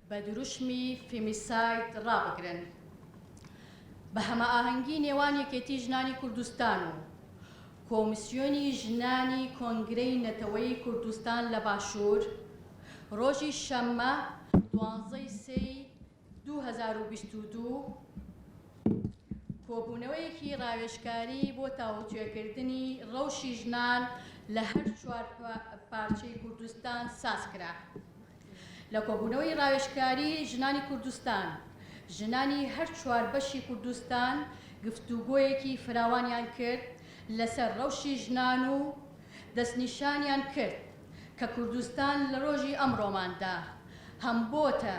بە دروشمی فیمیساید ڕابگرن. بە هەمەئاهەنگی نێوان یەکێتی ژنانی کوردستان و کۆمیسیۆنی ژنانی کۆنگرەی نەتەوەیی کوردستان لە باشوور، ڕۆژی شەممە دوانزە ی سێی 2022 کۆبوونەوەیەکی ڕاوێژکاری بۆ تاوتوێکردنی ڕەوشی ژنان لە هەر چوار پارچەی کوردستان سازکرا. لە کۆبوونەوەی ڕاوێژکاری ژنانی کوردستان، ژنانی هەر چوار بەشی کوردستان گفتوگۆیەکی فراوانیان کرد لەسەر ڕەوشی ژنان و دەستنیشانیان کرد کە کوردستان لە ڕۆژی ئەمڕۆماندا هەم بۆتە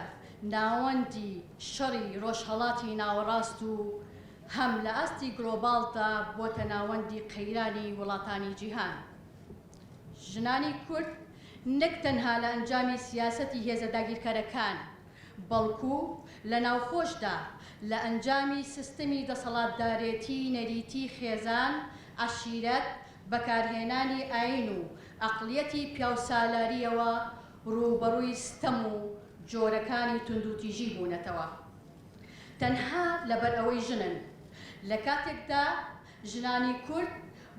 ناوەندی شەڕی ڕۆژهەڵاتی ناوەڕاست و هەم لە ئاستی گلۆباڵدا بۆتە ناوەندی قەیرانی وڵاتانی جیهان. ژنانی کورد نەک تەنها لە ئەنجامی سیاسەتی هێزە داگیرکەرەکان، بەڵکو لە ناوخۆشدا لە ئەنجامی سیستمی دەسەڵاتدارێتی نەریتی خێزان، عەشیرەت، بەکارهێنانی ئایین و عەقڵیەتی پیاوسالارییەوە ڕووبەڕووی ستەم و جۆرەکانی توندوتیژی بوونەتەوە تەنها لەبەرئەوەی ژنن، لە کاتێکدا ژنانی کورد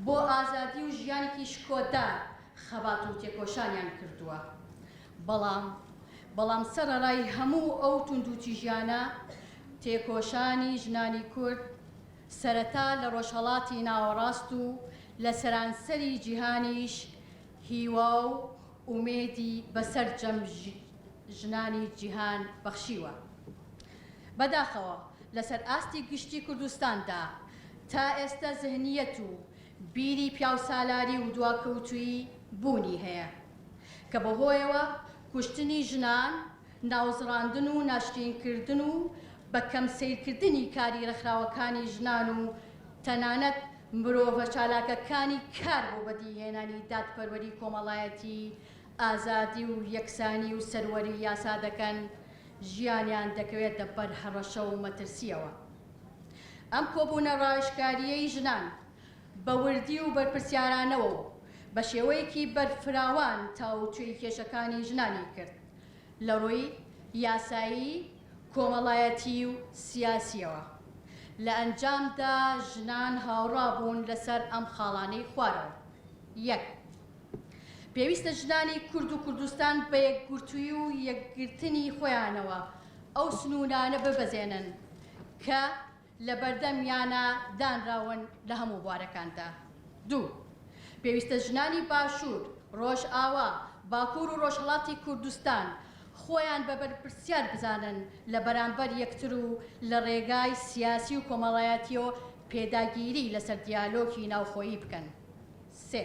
بۆ ئازادی و ژیانێکی شکۆدار خەبات و تێکۆشانیان کردووە، بەڵام بەڵام سەرەڕای هەموو ئەو توندوتیژیانە، تێکۆشانی ژنانی کورد سەرەتا لە ڕۆژهەڵاتی ناوەڕاست و لە سەرانسەری جیهانیش هیوا و ئومێدی بە سەرجەم ژنانی جیهان بەخشیوە. بەداخەوە لەسەر ئاستی گشتی کوردستاندا تا ئێستە زهنیەت و بیری پیاوسالاری و دواکەوتوویی بوونی هەیە کە بەهۆیەوە کوشتنی ژنان، ناوزڕاندن و ناشرینکردن و بە کەم سەیرکردنی کاری ڕێکخراوەکانی ژنان و تەنانەت مرۆڤە چالاکەکانی کار بۆ بەدیهێنانی دادپەروەری کۆمەڵایەتی، ئازادی و یەکسانی و سەروەری یاسا دەکەن، ژیانیان دەکەوێتە بەر هەڕەشە و مەترسییەوە. ئەم کۆبوونە ڕاوێژکارییەی ژنان بە وردی و بەرپرسیارانەوە و بە شێوەیەکی بەرفراوان تاوتوێی کێشەکانی ژنانی کرد لە ڕووی یاسایی، کۆمەڵایەتی و سیاسییەوە. لە ئەنجامدا ژنان هاوڕا بوون لەسەر ئەم خاڵانەی خوارەوە، یەک. پێویستە ژنانی کورد و کوردستان بە یەکگرتوویی و یەکگرتنی خۆیانەوە ئەو سنوورانە ببەزێنن کە لەبەردەمیانا دانراون لە هەموو بوارەکاندا. دوو. پێویستە ژنانی باشوور، ڕۆژئاوا، باکوور و ڕۆژهەڵاتی کوردستان خۆیان بە بەرپرسیار بزانن لە بەرامبەر یەکتر و لە ڕێگای سیاسی و کۆمەڵایەتییەوە پێداگیری لەسەر دیالۆگی ناوخۆیی بکەن. سێ.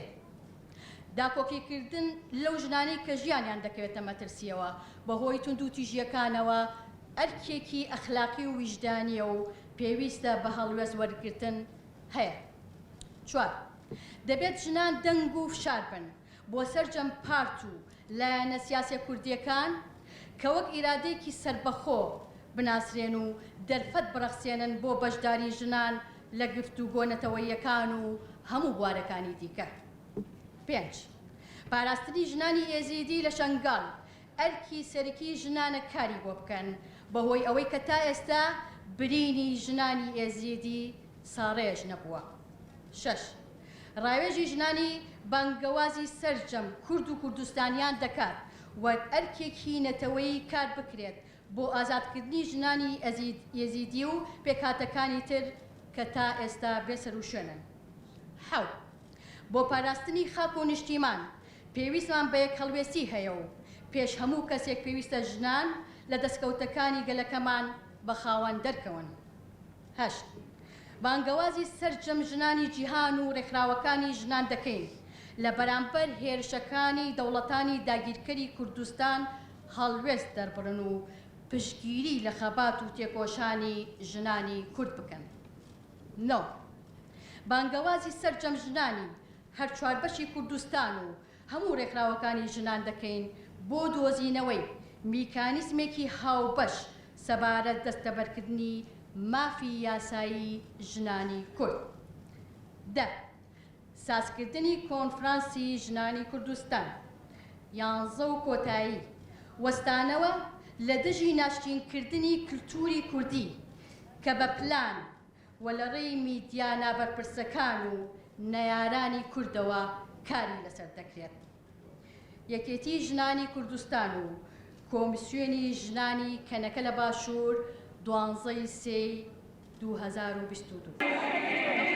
داکۆکیکردن لەو ژنانەی کە ژیانیان دەکەوێتە مەترسییەوە بەهۆی توندوتیژییەکانەوە ئەرکێکی ئەخلاقی و ویژدانییە و پێویستە بە هەڵوێست وەرگرتن هەیە. چوار. دەبێت ژنان دەنگ و فشار بن بۆ سەرجەم پارت و لایەنە سیاسیە کوردییەکان کە وەک ئیرادەیەکی سەربەخۆ بناسرێن و دەرفەت بڕەخسێنن بۆ بەشداری ژنان لە گفتوگۆ نەتەوەییەکان و هەموو بوارەکانی دیکە. پێنج. پاراستنی ژنانی ئێزیدی لە شەنگال ئەرکی سەرکی ژنانە کاری بۆ بکەن، بەهۆی ئەوەی کە تا ئێستا برینی ژنانی ئێزیدی ساڕێژ نەبووە. شەش. ڕاوێژی ژنانی بانگەوازی سەرجەم کورد و کوردستانیان دەکات وەک ئەرکێکی نەتەوەیی کار بکرێت بۆ ئازادکردنی ژنانی ئێزیدی و پێکهاتەکانی تر کە تا ئێستا بێسەروشوێنن. حەوت. بۆ پاراستنی خاک و نیشتیمان پێویستمان بە یەکهەڵوێستی هەیە و پێش هەموو کەسێک پێویستە ژنان لە دەستکەوتەکانی گەلەکەمان بە خاوەن دەرکەون. هەشت. بانگەوازی سەرجەم ژنانی جیهان و رێکخراوەکانی ژنان دەکەین لە بەرامبەر هێرشەکانی دەوڵەتانی داگیرکەری کوردستان هەڵوێست دەربڕن و پشتگیری لە خەبات و تێکۆشانی ژنانی کورد بکەن. نۆ. بانگەوازی سەرجەم ژنانی هەرچواربەشی کوردستان و هەموو رێکخراوەکانی ژنان دەکەین بۆ دۆزینەوەی میکانیزمێکی هاوبەش سەبارەت دەستەبەرکردنی مافی یاسایی ژنانی کورد. دە. سازکردنی کۆنفرانسی ژنانی کوردستان. یانزە و کۆتایی، وەستانەوە. لە دژی ناشرینکردنی کلتوری کوردی کە بە پلان و لە ڕێی میدیا نابەرپرسەکان و نەیارانی کوردەوە کاری لەسەر دەکرێت. یەکێتی ژنانی کوردستان و کۆمیسیۆنی ژنانی کەنەکە لە باشوور دوانزە ی سێی 2022.